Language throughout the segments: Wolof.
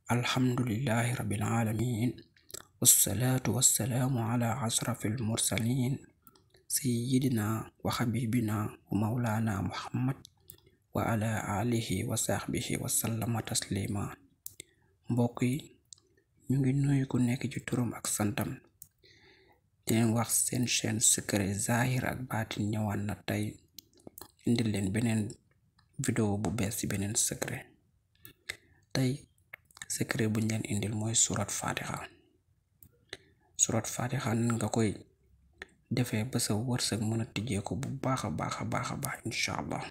alhamdulillahi rabbil alamin wassalatu wassalamu ala ashrafil mursalin sayyidina wa habibina wa maulana muhammad wa ala alihi wa sahbihi wa sallama taslima. Mbokk yi, ñu ngi nuyu ku nekk ci turam ak santam di leen wax seen chaîne Secret Zahir ak Baatin ñëwaat na tey indil leen beneen vidéo bu bees ci beneen secret. Tey secret buñ leen indil mooy surat fatiha. Surat fatiha nan nga koy defee ba sa wërsëg mën a tijjee ko bu baax a baax incha allah.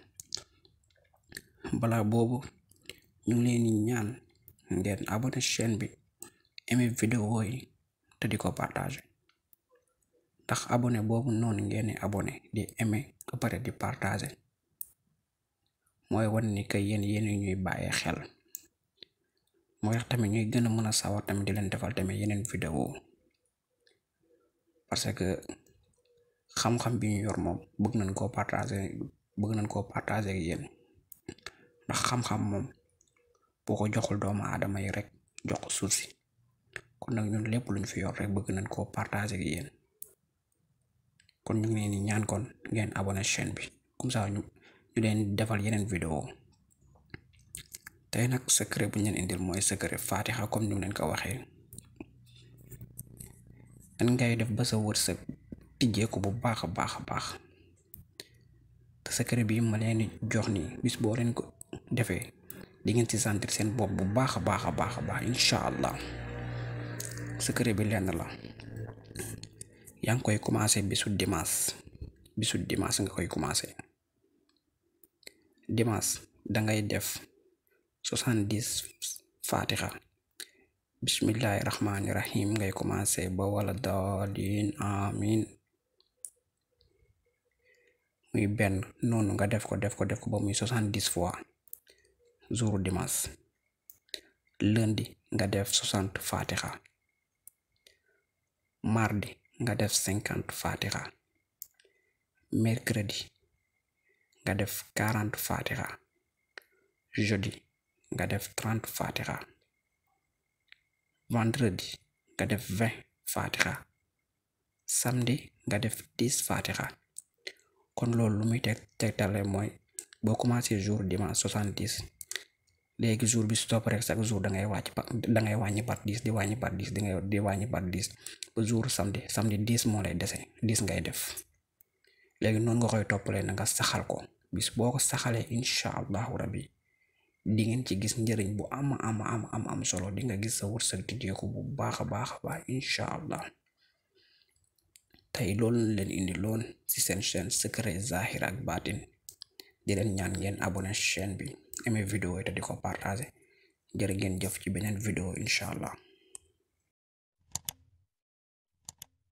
Balaa boobu ñu ngi leen di ñaan ngeen abonné chaîne bi, aimé vidéo yi te di ko partager, ndax abonné boobu noonu ngeen di abonné di aimé ba pare di partager mooy wan ni que yéen ñuy bàyyee xel, mooy tax tamit ñuy gën a mën a sawar tamit di leen defal tamit yeneen vidéo, parce que xam-xam bi ñu yor moom bëgg nañ koo partager ak yéen, ndax xam-xam moom boo ko joxul doomu aadama yi rek jox ko suuf si. kon nag ñun lépp luñ fi yor rek bëgg nañ koo partager ak yéen, kon ñu ngi leen di ñaan kon ngeen abonné chaîne bi, comme ça ñu leen defal yeneen vidéo. tey nag secret bu ñu leen indil mooy secret fatiha, comme ni mu leen ko waxee. nan ngay def ba sa wërsëg tijjee ko bu baax a baax te secret bi ma leen di jox nii bis boo leen ko defee di ngeen ci sentir seen bopp bu baax a baax incha allah. secret bi lenn la, yaa ngi koy commencé bisu dimanche nga koy commencé. dimanche dangay def 70 fatiha, bismillahi rahmani rahim ngay commencé ba wala daalin amin muy benn noonu nga def ko ba muy 70 fois jour dimanche. lundi nga def 60 fatiha, mardi nga def 50 fatiha, mercredi nga def 40 fatiha, jeudi nga def 30 fatiha, vendredi nga def 20 fatiha, samedi nga def 10 fatiha. kon loolu lu muy tegtale mooy boo commencé jour dimanche 70, léegi jour bi su topp rek chaque jour dangay wàññi par 10 di wàññi par 10 di wàññi par 10 ba jour samedi 10 moo lay dese, 10 ngay def. léegi noonu nga koy toppalee na nga saxal ko, bis boo ko saxalee incha allahu rabbi di ngeen ci gis njëriñ bu am solo. di nga gis sa wërsëg tijjee ko bu baax a baax incha allah. tey loolu leen indi loon ci seen chaîne Secret Zahir ak Baatin. di leen ñaan ngeen abonné chaîne bi, aimé vidéo yi te di ko partager. jërë ngeen jëf ci beneen vidéo incha allah.